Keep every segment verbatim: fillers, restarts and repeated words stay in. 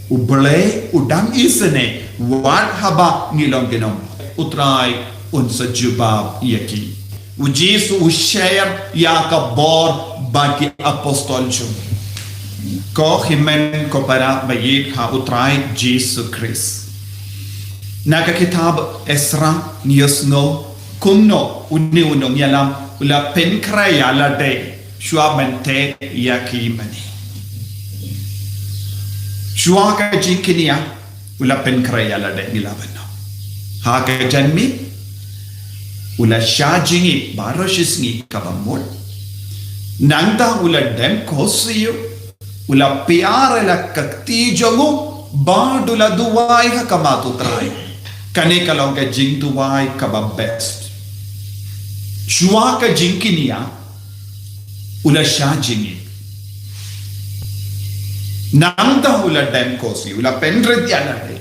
U Blei u dang isynei, wat haba ngi long ki nongbah. U Trai un sa jubab ïa ki. U Jisu u share ïa ka bor bad ki apostol jong u. Ko hynmen ko para ba ïeit ha U Trai Jisu Khrist. Na ka kitab Ezra ngi ïohsngew kumno une u nongïalam u la pynkhreh ïa lade shuwa ban teh ïa ki mane. Shuwa ka jingkñia u la pynkhreh ïa lade, ngi la ban ong. Ha ka janmiet u la shah jingïeit baroh shi sngi kaba mut. Nangta u la dem ko siew, u la piar ïa la ka kti jong u bad u la duwai ha khmat U Trai. Kane ka long ka jingduwai kaba best. Shuwa ka jingkñia u la shah jingïeit. Nangta u la dem ko siew, u la pynrit ïa lade.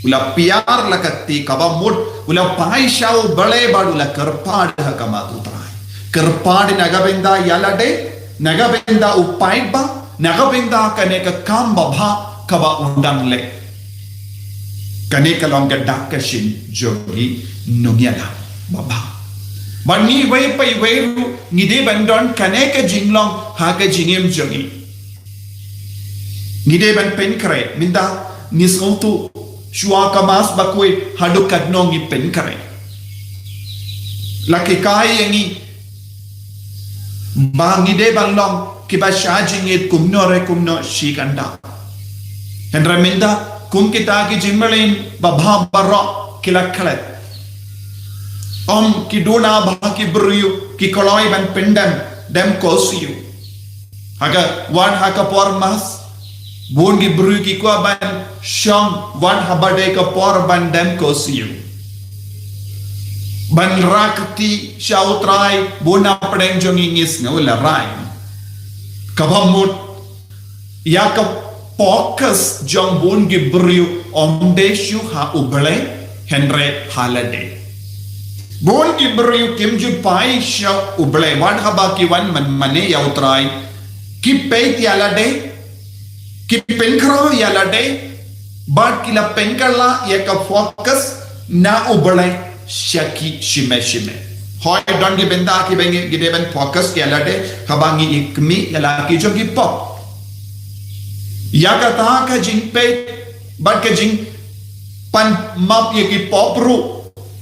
U la piar la ka kti kaba mut, u la phai sha U Blei bad u la kyrpad ha khmat U Trai. Kyrpad na ka bynta ïa lade, na ka bynta u paidbah, na ka bynta kane ka kam babha kaba u dang leh. Kane ka long ka dak ka shin jong ngi nongïalam babha. Bad ngi iwei pa iwei ruh ngi dei ban don kane ka jinglong ha ka jingim jong ngi. Ngi dei ban pynkhreh, mynta ngi sngewthuh shuwa ka Mass Bakhuid haduh katno ngi pynkhreh. La hikai ïa ngi ba ngi dei ban long kiba shah jingïeit kumno re kumno shi kynta. Hynrei mynta kum kita ki jingmlien babha baroh ki la klet. Ym ki duna ba ki briew ki kloi ban pyndem, dem ko siew. Ha ka, wat ha ka por Mass, bun ki briew ki kwah ban shong wat haba dei ka por ban dem ko siew. Ban rah kti sha U Trai, bun na pdeng jong ngi ngi sngew la rai. Kaba mut ïa ka focus jong bun ki briew ym dei shuh ha U Blei, hynrei ha lade. Bun ki briew kim ju phai sha U Blei wat haba ki wan man mane ïa U Trai. Ki peit ïa lade, ki pynkhreh ïa lade, bad ki la pynkylla ïa ka focus na U Blei sha ki shime shime. Hooid, don ki bynta kiba ngi dei ban focus ïa lade haba ngi ïa khmih ïa la ki jong ki pop. Ïa kata ka jingpeit bad ka jingpan map ïa ki pop ruh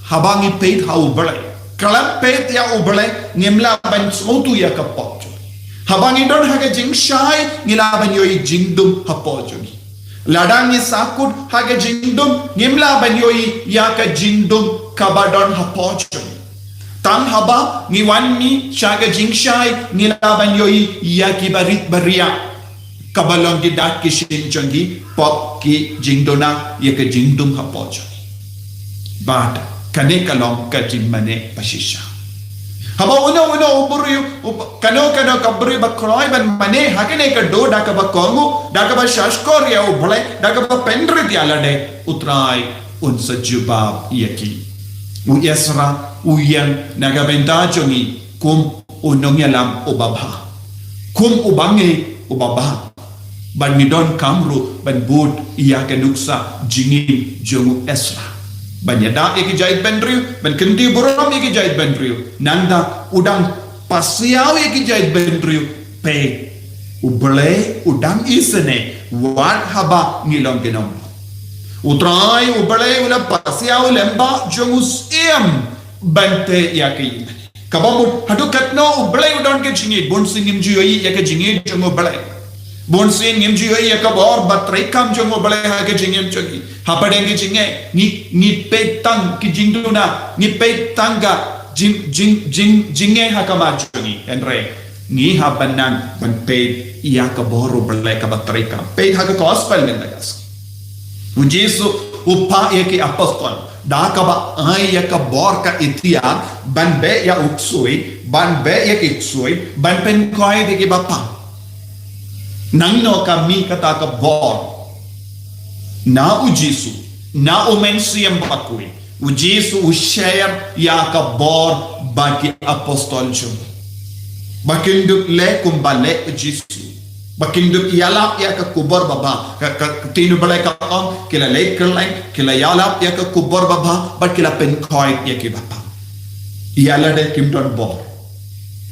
haba ngi peit ha U Blei. Khlem peit ïa U Blei ngim lah ban sngewthuh ïa ka pop jong ngi. Haba ngi don ha ka jingshai ngi lah ban ïohi jingdum hapoh jong ngi. Lada ngi sahkut ha ka jingdum ngim lah ban ïohi ïa ka jingdum kaba don hapoh jong ngi. Tang haba ngi wan mih sha ka jingshai ngi lah ban ïohi ïa ki barit bariah. Kaba long ki dak ki shin jong ki pop ki jingduna ïa ka jingdum hapoh jong ngi. Bad kane ka long ka jingmane ba shisha. Haba uno uno u briew, u, kano kano ka briew ba kloi ban mane ha kane ka doh da kaba kohnguh, da kaba shahshkor ïa U Blei, da kaba pynrit ïa lade, U Trai un sa jubab ïa ki. U Ezra u ïeng na ka bynta jong ngi kum u nongïalam uba bha, kum u bangeit uba bha. Ban ngi donkam ruh ban bud ïa ka nuksa jingim jong u Ezra. Ban ïada ïa ki jaitbynriew, ban kyntiew burom ïa ki jaitbynriew. Nangta u dang pasiaw ïa ki jaitbynriew, peit, U Blei u dang isynei wat haba ngi long ki nongbah. U Trai U Blei u la pasiaw lem bad jong u Syiem ban teh ïa ki. Kaba mut, haduh katno U Blei u don ka jingïeit, bun sien ngim ju ïohi ïa ka jingïeit jong U Blei. Bun sien ngim ju ïohi ïa ka bor bad treikam jong U Blei ha ka jingïeit jong ngi. Hapdeng ka jingïeit, ngi, ngi peit tang ki jingduna, ngi peit tang ka jing, jing, jing, jingïeit ha ka mar jong ngi. Hynrei ngi hap ban nang ban peit ïa ka bor U Blei kaba treikam. Peit ha ka gospel mynta ka sngi. U Jisu u phah ïa ki apostol da kaba ai ïa ka bor ka iktiar ban beh ïa u ksuid, ban beh ïa ki ksuid, ban pynkoit ïa ki bapang. Nangno ka mih kata ka bor? Na u Jisu, na u Mynsiem Bakhuid. U Jisu u share ïa ka bor bad ki apostol jong u. Ba kin dup leh kumba leh u Jisu. Ba kin dup ïalap ïa ka khubor babha. Ka, ka, ka ktien u Blei ka ong, ki la leit kylleng, ki la ïalap ïa ka khubor babha, bad ki la pynkhoit ïa ki bapang. Ïa lade kim don bor.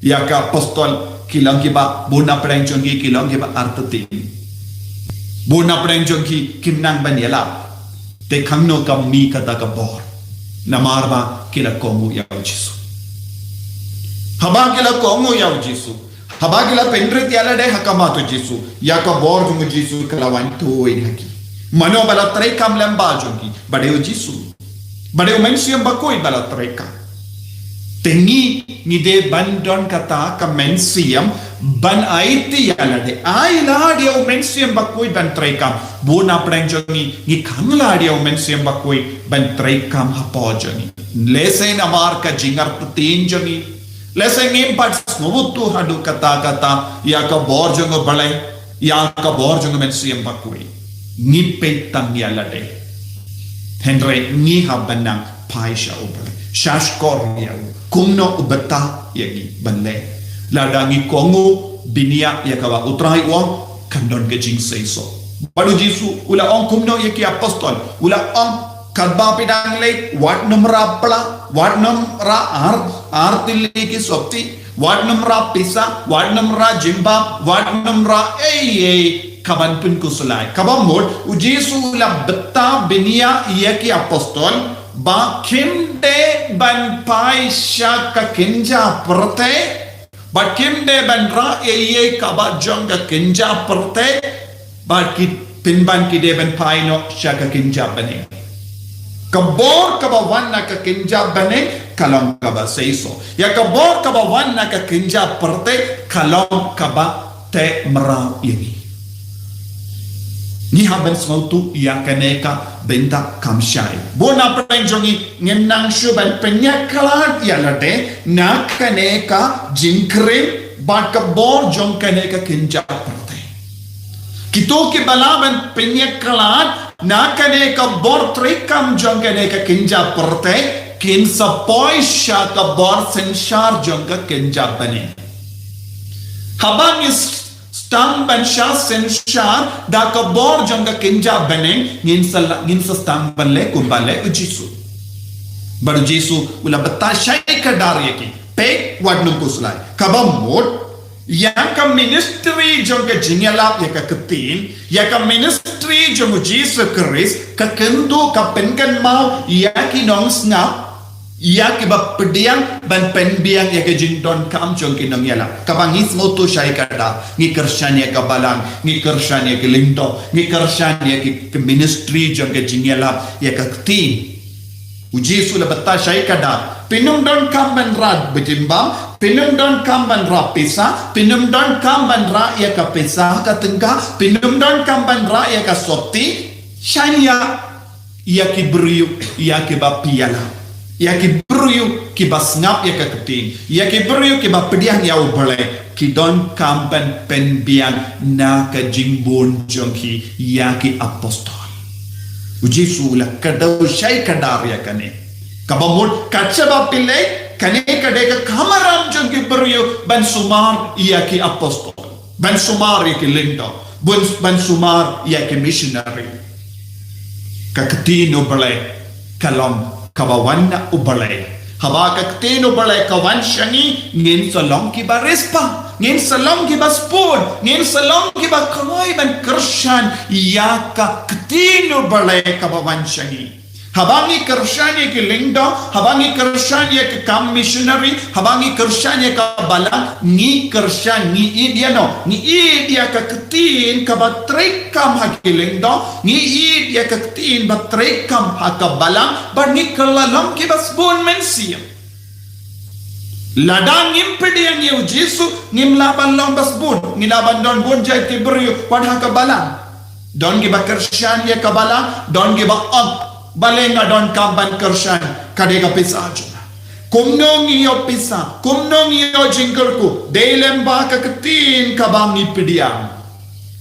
Ïa ka apostol ki long kiba, bun na pdeng jong ki ki long kiba artatien. Bun na pdeng jong ki kim nang ban ïalap. Te khangno kam mih kata ka bor? Namar ba ki la kohnguh ïa u Jisu. Haba ki la kohnguh ïa u Jisu, haba ki la pynrit ïa lade ha khmat u Jisu, ïa ka bor jong u Jisu ka la wan tuid ha ki. Mano ba la treikam lem bad jong ki? Ba dei u Jisu. Ba dei u Mynsiem Bakhuid ba la treikam. Te ngi, ngi dei ban don kata ka mynsiem ban aiti ïa lade. Ai lade ïa u Mynsiem Bakhuid ban treikam. Bun na pdeng jong ngi, ngi khang lade ïa u Mynsiem Bakhuid ban treikam hapoh jong ngi. Lehse namar ka jingartatien jong ngi, lehse ngim pat sngewthuh haduh katta katta ïa ka bor jong u Blei, ïa ka bor jong u Mynsiem Bakhuid. Ngi peit tang ïa lade. Hynrei ngi hap ban nang phai sha u Blei, sha shkor ïa u. Kumno u batai ïa ngi ban leh? Lada ngi kohnguh bniah ïa kaba u Trai u ong, kan don ka jingseisoh. Bad u Jisu u la ong kumno ïa ki apostol? U la ong, katba phi dang leit, wat nym rah pla, wat nym rah ar, ar tylli ki sopti, wat nym rah pisa, wat nym rah jingbam, wat nym rah ei ei kaban pynkhuslai. Kaba mut, u Jisu u la batai bniah ïa ki apostol ba kim dei ban phai sha ka kynja pyrthei, ba kim dei ban rah ei ei kaba jong ka kynja pyrthei, ba ki pynban ki dei ban phai noh sha ka kynja bneng. Ka bor kaba wan na ka kynja bneng ka long kaba seisoh. Ïa ka bor kaba wan na ka kynja pyrthei ka long kaba teh mraw ïa ngi. Ngi hap ban sngewthuh ïa kane ka bynta kam shai. Bun na pdeng jong ngi ngim nang shuh ban pynïakhlad ïa lade na kane ka jingkren bad ka bor jong kane ka kynja pyrthei. Kito kiba lah ban pynïakhlad na kane ka bor treikam jong kane ka kynja pyrthei kin sa poi sha ka bor synshar jong ka kynja bneng. Haba ngi sdang ban shah synshar da ka bor jong ka kynja bneng, ngin sa la, ngin sa sdang ban leh kumba leh u Jisu. Bad u Jisu u la batai shai kdar ïa ki. Peit, wat nym khuslai. Kaba mut, ïa ka ministry jong ka jingïalap ïa ka ktien, ïa ka ministry jong u Jisu Khrist, ka kyntu, ka pynkynmaw ïa ki nongsngap, ïa kiba pdiang ban pynbiang ïa ka jingdonkam jong ki nongïalap. Kaba ngi sngewthuh shai kdar, ngi kyrshan ïa ka balang, ngi kyrshan ïa ki lyngdoh, ngi kyrshan ïa ki, ki ministry jong ka jingïalap ïa ka ktien. U Jisu u la batai shai kdar, phin ym donkam ban rah jingbam, phin ym donkam ban rah pisa, phin ym donkam ban rah ïa ka pisa ka tyngka, phin ym donkam ban rah ïa ka sopti, shan ïa ïa ki briew, ïa kiba pdiang, ïa ki briew kiba sngap ïa ka ktien, ïa ki briew kiba pdiang ïa u Blei, ki donkam ban pynbiang na ka jingbun jong ki ïa ki apostol. U Jisu u la kdew shai kdar ïa kane. Kaba mut katba phi leh, kane ka dei ka kamram jong ki briew ban sumar ïa ki apostol, ban sumar ïa ki lyngdoh, ban, ban sumar ïa ki missionary. Ka ktien u Blei ka long kaba wan na u Blei. Haba ka ktien u Blei ka wan sha ngi, ngin sa long kiba riewspah, ngin sa long kiba sbun, ngin sa long kiba kloi ban kyrshan ïa ka ktien u Blei kaba wan sha ngi. Haba ngi kyrshan ïa ki lyngdoh, haba ngi kyrshan ïa ki kam missionary, haba ngi kyrshan ïa ka balang, ngi kyrshan, ngi ïeit ïa no, ngi ïeit ïa ka ktien kaba treikam ha ki lyngdoh, ngi ïeit ïa ka ktien ba treikam ha ka balang, bad ngi kylla long kiba sbun mynsiem. Lada ngim pdiang ïa u Jisu, ngim lah ban long ba sbun, ngi lah ban don bun jait ki briew wat ha ka balang. Don kiba kyrshan ïa ka balang, don kiba ong, balei nga donkam ban kyrshan, ka dei ka pisa jong nga. Kumno ngi ïoh pisa, kumno ngi ïoh jingkyrkhu, dei lem bad ka ktien kaba ngi pdiang.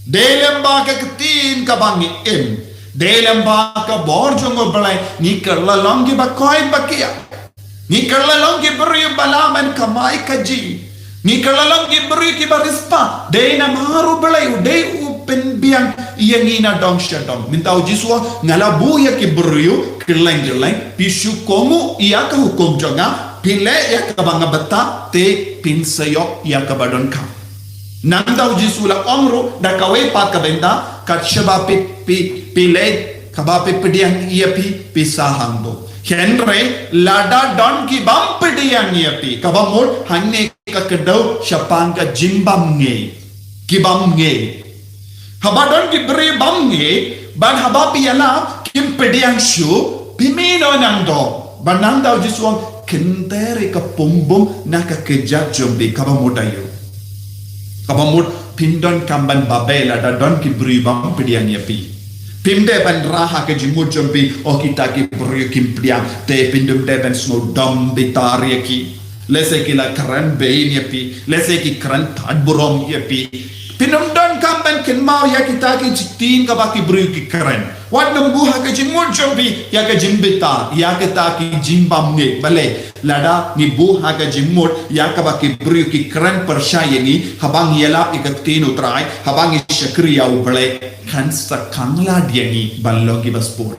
Dei lem bad ka ktien kaba ngi im. Dei lem bad ka bor jong u Blei, ngi kylla long kiba koit ba kiar. Ngi kylla long ki briew ba lah ban kamai kajih. Ngi kylla long ki briew kiba riewspah. Dei namar u Blei u dei u pynbiang ïa ngi na dong sha dong. Mynta u Jisu, nga la buh ïa ki briew kylleng kylleng, phi shu kohnguh ïa ka hukum jong nga, phi leh ïa kaba nga batai, te phin sa ïoh ïa kaba donkam. Nangta u Jisu la ong ruh da kawei pat ka bynta, kat shaba phi, phi, phi leh kaba phi pdiang ïa phi, phi sa hangto. Hynrei lada don ki bym pdiang ïa phi, kaba mut hangne ka kdew shaphang ka jingbymngeit. Ki bymngeit. Haba don ki briew bymngeit, bad haba phi ïalap kim pdiang shuh, phi mih noh nangto. Bad nangta u Jisu u ong, kynter ïa ka pumbum na ka kjat jong phi, kaba mut aïu? Kaba mut phim donkam ban babe lada don ki briew bym pdiang ïa phi. Phim dei ban rah ha ka jingmut jong phi, o kita ki briew kim pdiang, te phim dei ban sngew dom bitar ïa ki. Lehse ki la kren bein ïa phi, lehse ki kren tad burom ïa phi. Phim donkam ban kynmaw ïa kita ki ktien kaba ki briew ki kren. Wat nym buh ha ka jingmut jong phi ïa ka jingbitar ïa kita ki jingbymngeit. Balei? Lada ngi buh ha ka jingmut ïa kaba ki briew ki kren pyrshah ïa ngi, haba ngi ïalap ïa ka ktien u Trai, haba ngi shakri ïa u Blei, kan sa khang lad ïa ngi ban long kiba sbun.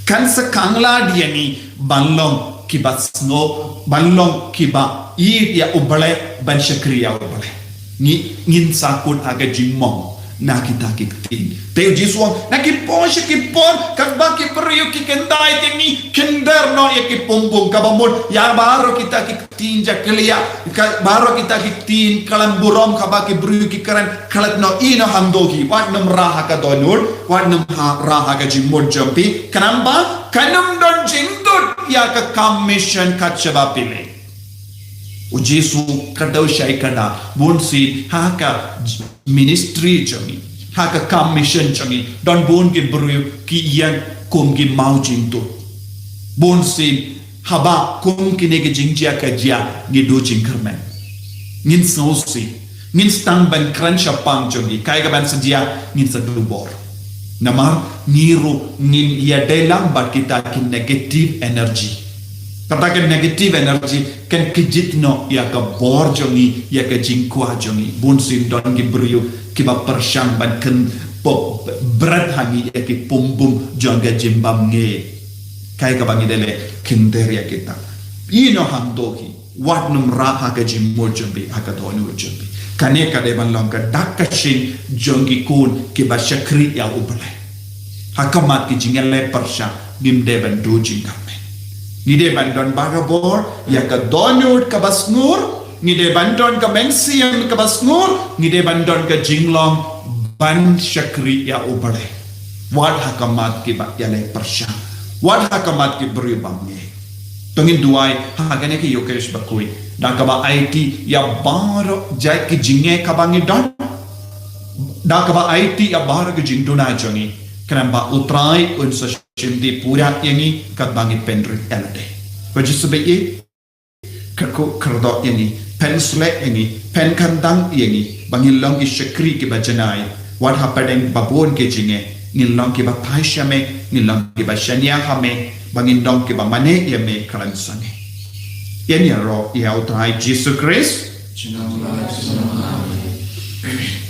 Kan sa khang lad ïa ngi ban long kiba sngew, ban long kiba ïeit ïa u Blei, ban shakri ïa u Blei. Ngi, ngin sa kut ha ka jingmong na kita ki ktien. Te u Jisu u ong, na ki por sha ki por, katba ki briew ki kyntait ïa ngi, kynter noh ïa ki pumbum, kaba mut ïa baroh kita ki ktien jakhlia, ka, baroh kita ki ktien klam burom kaba ki briew ki kren, klet noh, ïeh noh hangto hi, wat nym rah ha ka dohnud, wat nym ha, rah ha ka jingmut jong phi, khnang ba kan nym don jingtut ïa ka kam mission kat shaba phi leh. U Jisu ka dei u shai ka da, bunsien ha ka ministry jong ngi, ha ka kam mission jong ngi, don bun ki briew ki ïeng kum ki maw jingtut. Bunsien haba kum kine ki jingjia ka jia, ngi duh jingkyrmen. Ngin sngewsih. Ngin sdang ban kren shaphang jong ngi, kaei kaban sa jia, ngin sa duh bor. Namar ngi ruh ngin ïadei lang bad kita ki negative energy. Kata ka negative energy kan kjit noh ïa ka bor jong ngi, ïa ka jingkwah jong ngi. Bunsien don ki briew kiba pyrshang ban kynbret ha ngi ïa ki pumbum jong ka jingbymngeit. Kaei kaba ngi dei leh, kynter ïa kita. Ïeh noh hangto hi. Wat nym rah ha ka jingmut jong phi, ha ka dohnud jong phi. Kane ka dei ban long ka dak ka shin jong ki khun kiba shakri ïa u Blei. Ha khmat ki jingïaleh pyrshah, ngim dei ban duh jingkyrmen. Ngi dei ban don barabor ïa ka dohnud kaba sngur, ngi dei ban don ka mynsiem kaba sngur, ngi dei ban don ka jinglong ban shakri ïa u Blei. Wat ha khmat kiba ïaleh pyrshah. Wat ha khmat ki briew bymngeit. To ngin duwai ha kane ka Eucharist bakhuid, da kaba aiti ïa baroh jait ki jingeh kaba ngi don, da kaba aiti ïa baroh ki jingduna jong ngi, khnang ba u Trai un sa shim dih pura ïa ngi katba ngi pynrit ïa lade. Ko Jisu ba ïeit, kyrkhu kyrdoh ïa ngi, pynsleh ïa ngi, pynkhamtam ïa ngi, ba ngin long ki shakri kiba janai. Wat hapdeng ba bun ki jingeh, ngin long kiba phai sha me, ngin long kiba shaniah ha me, ba ngin long kiba mane ïa me khlem sangeh. Ïa ngi ïaroh ïa u Trai Jisu Khrist. Amen.